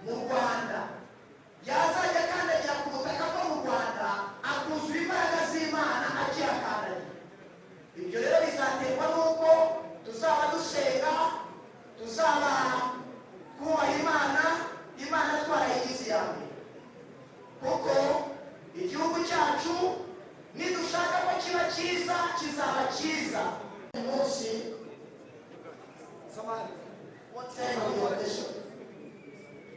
Mu Rwanda, yazajya akandagira ku butaka bwo mu Rwanda akuzura imbaraga z'Imana akihakandagira. Ibyo rero bizaterwa n'uko tuzaba dusenga, tuzaba twubaha Imana, Imana twarayigize iya mbere, kuko igihugu cyacu nidushaka ko kiba cyiza, kizaba cyiza. Uyu munsi Samahani. What kind of your question?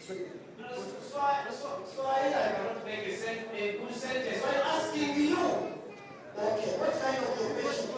So I cannot make a good sentence. So I'm asking you. Okay, what kind of your question?